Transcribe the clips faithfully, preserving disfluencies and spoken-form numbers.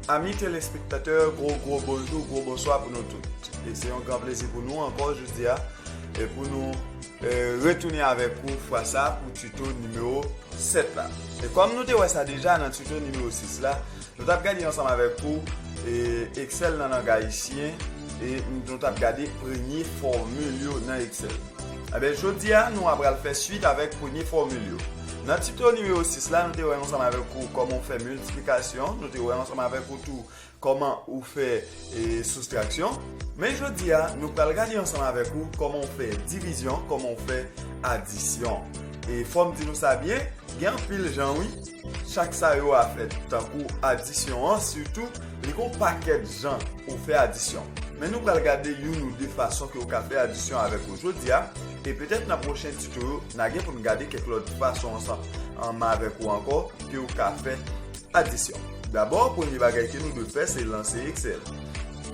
Ami telespektatè, gwo, gwo bonjou, gwo bonswa pou nou tout. E se yon gran plezi pou nou ankò jodi a, e pou nou, e, retounen avèk ou fwa sa pou tuto nimewo sèt la. E kòm nou te wè sa deja nan tuto nimewo sis la, nou t ap gade ansanm avèk ou, e, Excel nan lang ayisyen, e nou t ap gade premye fòmil yo nan Excel. Ebyen, jodi a, nou apral fè swit avèk premye fòmil yo. Nan tuto nimewo sis la, nou te wè ansanm avèk ou kòman w fè miltiplikasyon, nou te wè ansanm avèk ou tou kòman ou fè, e, soustraksyon. Men jodi a, nou pral gade ansanm avèk ou kòman w fè divizyon, kòman w fè adisyon. E fò m di nou sa byen, gen anpil jan wi, chak sa yo a fèt, tankou adisyon an, sitou, li gon pakèt jan ou fè adisyon. Men nou pral gade youn ou de fason ke w ka fè adisyon avèk ou jodi a, e petèt nan pwochen tuto yo, n a gen pou n gade kèk lòt fason ansanm, ansanm avèk ou ankò, ke w ka fè adisyon. Dabò, premye bagay ke nou dwe fè, se lanse Excel.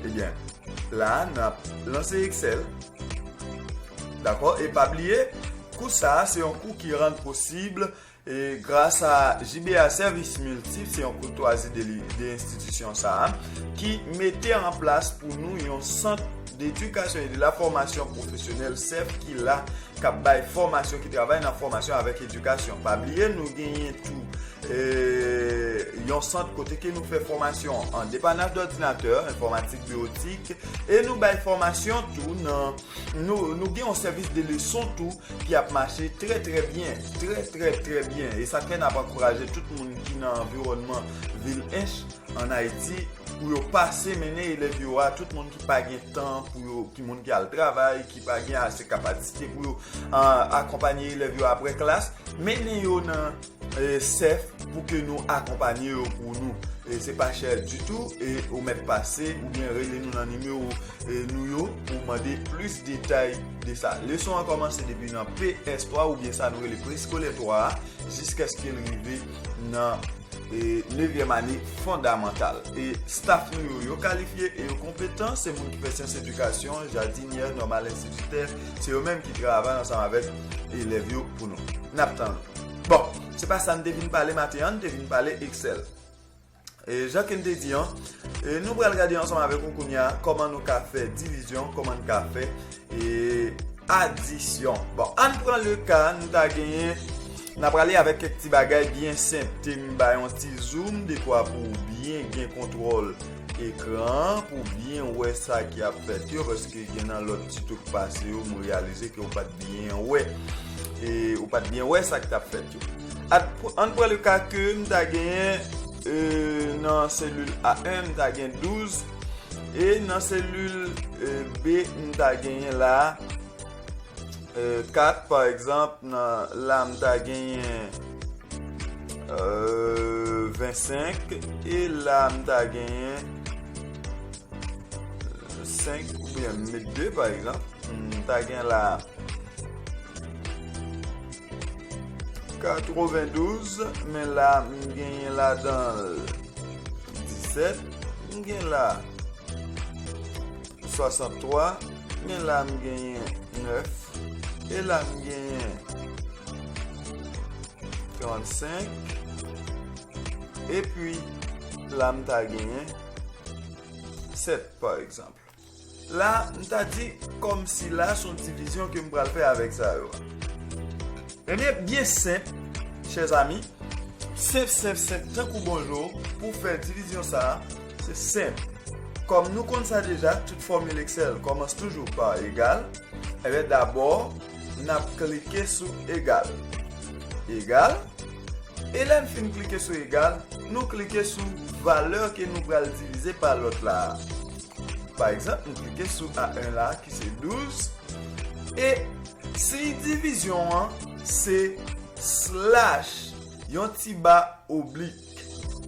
Ebyen, la, n ap lanse Excel. Dakò? E pa bliye, kou sa a, se yon kou ki rann posib, e, gras a J B A Sèvis Miltip, se yon koutwazi de li, de enstitisyon sa a, ki mete an plas pou nou yon sant d'éducation et de la formation professionnelle, sèf, ki la, k ap bay fòmasyon, ki travay nan fòmasyon avèk edikasyon. Pa bliye, nou genyen tou, e, yon sant kote ke nou fè fòmasyon an depanaj dòdinatè, enfòmatik, biwotik, e nou bay fòmasyon tou nan, nou, nou gen yon sèvis de leson tou ki ap mache trè, trè byen, trè, trè, trè byen. E sa k fè n ap ankouraje tout moun ki nan anviwònman vil Ench, ann Ayiti, pou yo pase mennen elèv yo a, tout moun ki pa gen tan pou yo, ki moun ki al travay, ki pa gen ase kapasite pou yo, a, akonpanye elèv yo apre klas, mennen yo nan, e, sèf pou ke nou akonpanye yo pou nou. E se pa chè ditou, e ou mèt pase oubyen rele nou nan nimewo, e, nou yo pou mande plis detay de sa. Leson an kòmanse depi nan P S twa oubyen sa nou rele preskolè twa a, jiskaske l rive nan e nevyèm ane fondamantal. E staff nou yo, yo kalifye e yo konpetan, se moun ki fè syans edikasyon, jadinyè, nòmal enstititè, se yo menm ki travay ansanm avèk elèv yo pou nou. N ap tann nou. Bon, se pa sa n te vin pale maten an, n te vin pale Excel. E jan ke n te di an, e nou pral gade ansanm avèk ou kounye a kòman nou ka fè divizyon, kòman n ka fè e adisyon. Bon, ann pran le ka, nou ta genyen, n ap prale avèk kèk ti bagay byen senp. Te m bay yon ti zoom, dekwa pou w byen gen kontwòl ekran an, pou w byen wè sa ki ap fèt yo, paske gen nan lòt ti tou k pase yo, m reyalize ke w pa t byen wè. E ou pa t byen wè sa k t ap fèt yo. At-, ann pran le ka ke m ta genyen, e, nan selil A en, m ta gen douz, e nan selil, e, B, m ta genyen la, e, kat, pa egzanp, nan, la, m ta genyen, e, vennsenk, e la, m ta genyen, e, senk, oubyen m met de, pa egzanp, m ta gen la, katrevendouz, men la, m genyen ladan l disèt, m gen la swasanntwa, men la, m genyen nèf, e la, m genyen trannsenk, epi la, m ta genyen sèt, pa egzanp. La, m ta di kòmsi la, se yon divizyon ke m pral fè avèk sa yo a. Ebyen, byen senp, chèzami. Senp, senp, senp, tankou bonjou, pou fè divizyon sa a, se senp. Kòm nou konn sa deja, tout fòmil Excel kòmanse toujou pa egal. Ebyen, dabò, n ap klike sou egal. Egal. E lè n fin klike sou egal, nou klike sou valè ke nou pral divize pa lòt la a. Pa egzanp, m klike sou A en la, ki se douz. E siy divizyon an, se slash, yon ti ba oblik,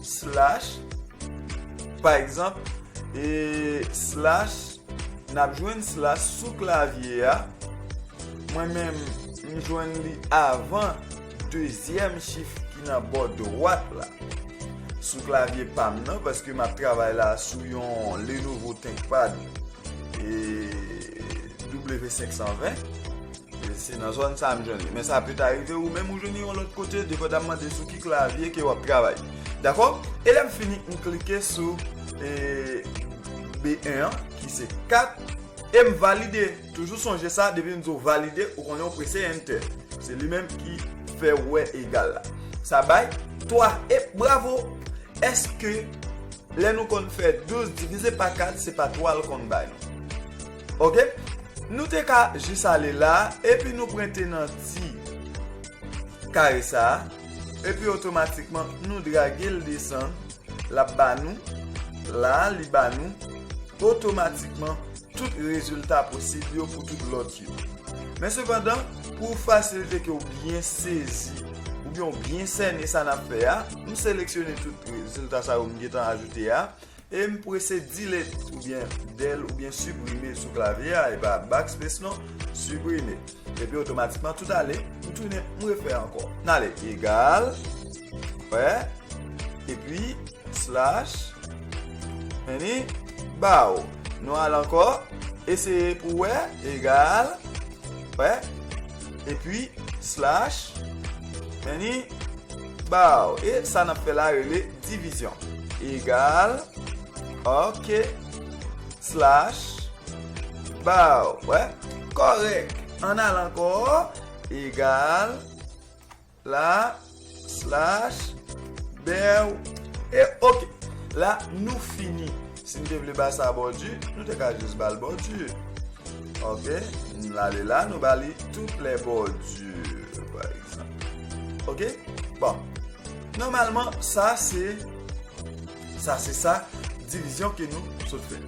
slash, pa egzanp, e slash, n ap jwenn slash sou klavye a. Mwen menm, m jwenn li avan dezyèm chif ki nan bò dwat la. Sou klavye pa m nan, paske m ap travay la sou yon Lenovo ThinkPad, e, W senk san ven. E Se nan zòn sa a m jwenn li. Men sa peta rive ou menm ou jwenn li yon lòt kote, depandaman de sou ki klavye ke w ap travay. Dakò? E lè m fini, m klike sou e, B en an, ki se kat, e m valide. Toujou sonje sa, depi m di w valide, ou konnen w prese Enter. Se li menm ki fè w wè egal la. Sa bay twa. E bravo! Èske lè nou konn fè douz divize pa kat, se pa twa l konn bay nou? Oke? Nou te ka jis ale la, epi nou prente nan ti kare sa a, epi otomatikman nou drage l desann, l ap ba nou, la, li ba nou otomatikman tout rezilta posib yo pou tout lòt yo. Men sepandan, pou fasilite ke w byen sezi, oubyen w byen sène sa n ap fè a, m seleksyone tout rezilta sa yo m gentan ajoute a, e m prese delete oubyen del oubyen siprime sou klavye a, e pa backspace non, siprime. Epi otomatikman tout ale, m tounen, m refè ankò. N ale egal, wè, epi slash, meni, baw. Nou al ankò, eseye pou wè, egal, wè, epi slash, meni, baw. E sa n ap fè la rele divizyon. Egal, oke, slash, baw. Wè, kòrèk. Ann al ankò, egal, la, slash, bèw, e oke. La, nou fini. Si n te vle ba sa bòdi, nou te ka jis ba l bòdi. Oke, n ale la, nou ba li toutes les bordures, pa egzanp. Oke? Bon, nòmalman, sa se, sa se sa, divizyon ke nou sot fè.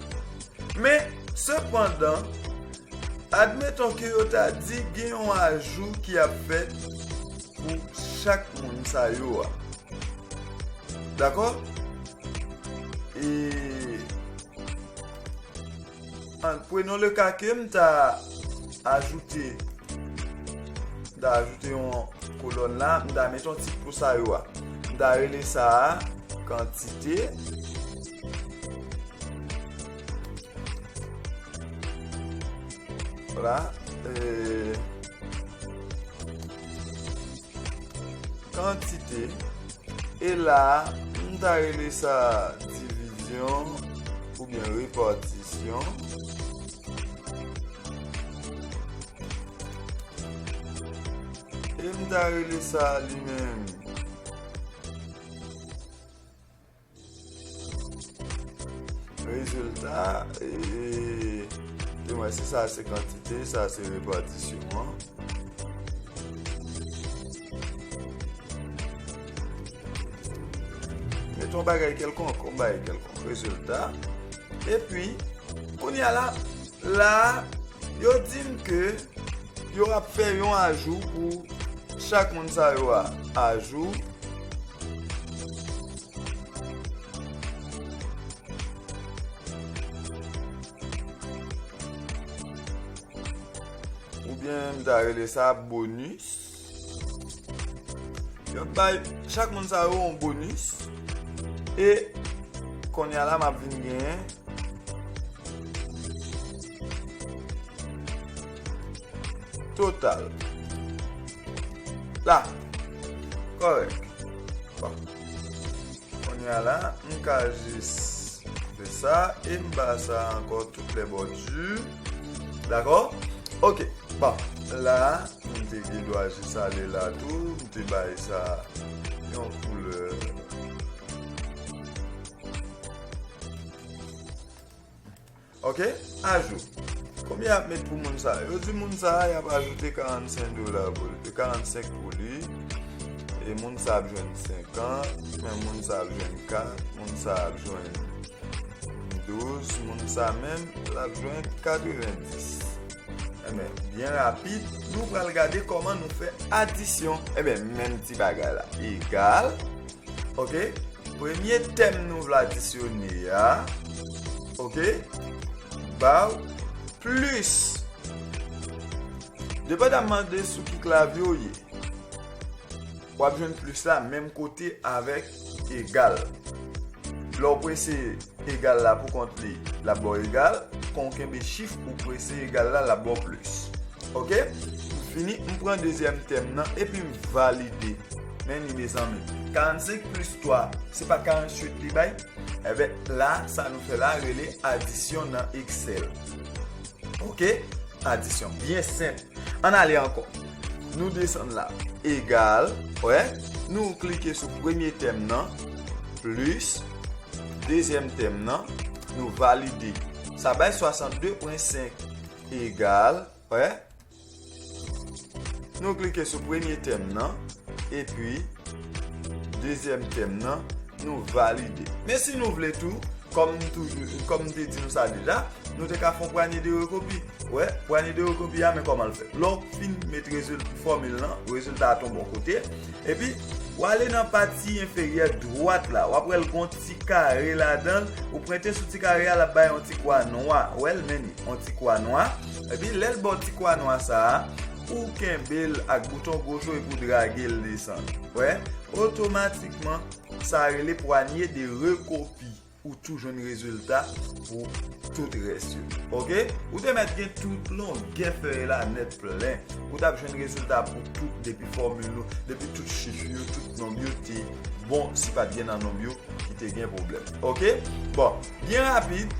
Men, sepandan, admeton ke yo ta di gen yon ajou ki ap fèt pou chak moun sa yo a. Dakò? E an, prenons le cas ke m ta ajoute, m ta ajoute yon kolòn la, m ta mete yon tit pou sa yo a. M ta rele sa a kantite. Vwala. E, kantite. E la, m ta rele sa divizyon oubyen repatisyon. E m ta rele sa li menm rezilta, e, e mwen, si sa se kantite, sa se repatisyon an. Mete yon bagay kèlkonk, yon bagay kèlkonk, rezilta. Epi, kounye a la, la, yo di m ke yo ap fè yon ajou pou chak moun sa yo a. Ajou. Oubyen m ta rele sa bonis. Yo ap bay chak moun sa yo yon bonis. E kounye a la, m ap vin genyen total. La. Kòrèk. Bon. Kounye a la, m ka jis fè sa e m ba sa ankò toutes les bordures. Dakò? Oke. Bon, la, m te gen dwa jis ale la tou, m te bay sa yon koulè. Oke, ajou. Konbyen y ap met pou moun sa a? Yo di moun sa a, y ap ajoute karannsenk dola pou li, karannsenk pou li. E moun sa a ap jwenn senkant, men moun sa a ap jwenn kat, moun sa a ap jwenn douz, moun sa a menm, l ap jwenn katrevendis. Enben, byen rapid, nou pral gade kòman nou fè adisyon. Enben, menm ti bagay la. Egal. Oke? Premye tèm nou vle adisyone a, oke? Ba w plis. Depandaman de sou ki klavye w ye, w ap jwenn plis la menm kote avèk egal. Lè w prese egal la pou kont li, l ap ba w egal. Kan w kenbe chif ou prese egal la, l ap ba w plis. Oke? M Fini, m pran dezyèm tèm nan epi m valide. Men li, mezanmi. Karannsenk plis twa, se pa karannwit li bay? Enben, la, sa nou fè la rele adisyon nan Excel. Ok? Adisyon. Byen senp. Ann ale ankò. Nou desann la. Egal, wè, nou klike sou premye tèm nan, plis dezyèm tèm nan, nou valide. Sa bay swasannde pwen senk egal, wè, nou klike sou premye tèm nan, epi dezyèm tèm nan, nou valide. Men si nou vle tou, kòm m toujou, kòm m te di nou sa deja, nou te ka fè yon pwanye de rekopi. Wè, pwanye de rekopi a, men kòman l fèt. Lè w fin met rezil-, fòmil lan, rezilta a tonbe yon kote. Epi, w ale nan pati enferyè dwat la, w ap wè l gon ti kare ladan l. Ou prente sou ti kare a, l ap bay yon ti kwa nwa. Wè l, men li, yon ti kwa nwa. Epi, lè l ba w ti kwa nwa sa a, ou kenbe l ak bouton goch ou epi w drage l desann. Wè, otomatikman, sa rele pwanye de rekopi. Ou tou jwenn rezilta pou tout rès yo. Ok? Ou te mèt gen tout longè fèy la nèt plen. Ou t ap jwenn rezilta pou tout, depi fòmil ou, depi tout chif yo, tout nonb yo te bon, si pa t gen nan nonb yo ki te gen pwoblèm. Ok? Bon, byen rapid,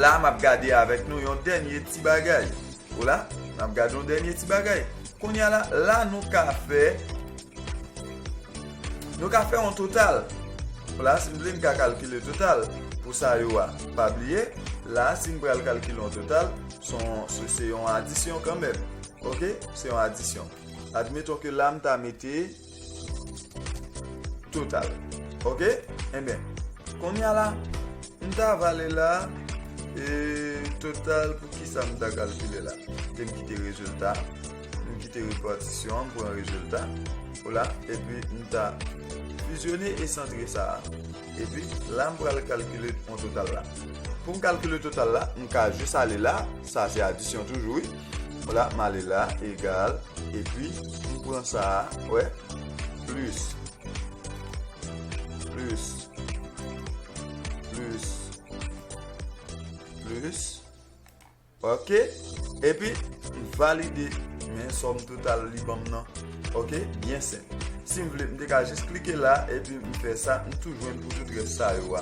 la m ap gade avèk nou yon dènye ti bagay. Ou la, n ap gade yon dènye ti bagay. Kounye a la, la nou ka fè, nou ka fè yon total. Ou la, si m vle, m ka kalkile total pou sa yo a. Pa bliye, la, si m pral kalkile yon total, se yon, se, se yon adisyon kanmenm. Ok? Se yon adisyon. Admeton ke la, m ta mete total. Ok? Enben, kounye a la, m ta vale la, e, total pou ki sa m ta kalkile la? Ke m kite rezilta, m kite repatisyon an, m pran rezilta. Ou la, epi m ta fizyone e santre sa a. Epi, la, m pral kalkile yon total la. Pou m kalkile total la, m ka jis ale la, sa se adisyon toujou, wi. Ou la, m ale la, egal, epi, m pran sa a, wè, plis, plis, plis, plis. Ok? Epi, m valide. Men sòm total li ban m nan. Ok? Byen senp. Si m vle, m te ka jis klike la, epi m fè sa, m tou jwenn pou tout rès sa yo a.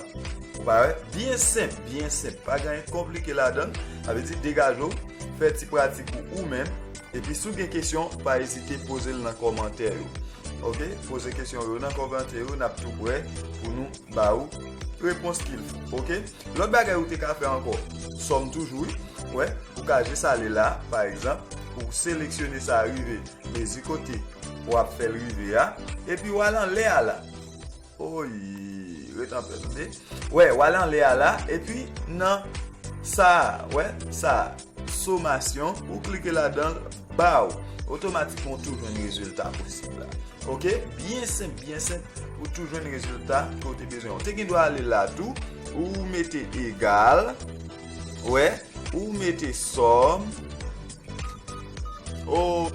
Ou pa wè? Byen senp, byen senp. Pa gen anyen konplike ladan l. Sa vle di, degaje w, fè ti pratik ou ou menm. Epi, si w gen kesyon, pa ezite poze l nan kòmantè yo. Ok? Poze kesyon yo nan kòmantè yo, n ap tou prè pou nou ba ou repons qu'il faut. Ok? Lòt bagay ou te ka fè ankò, sòm toujou, wi. Wè, ou ka jis ale la, pa egzanp, ou seleksyone sa rive, mezi kote w ap fè l rive a, epi w al anlè a la. Oy, ret anpè, tande. Wè, w al anlè a la, epi nan sa a, wè, sa a, somasyon, ou klike ladan l, ba w, otomatikman ou tou jwenn rezilta posib la. Ok? Byen senp, byen senp, ou tou jwenn rezilta ke w te bezwen. Ou te gen dwa ale la tou, ou mete egal, wè, ou mete sòm, o,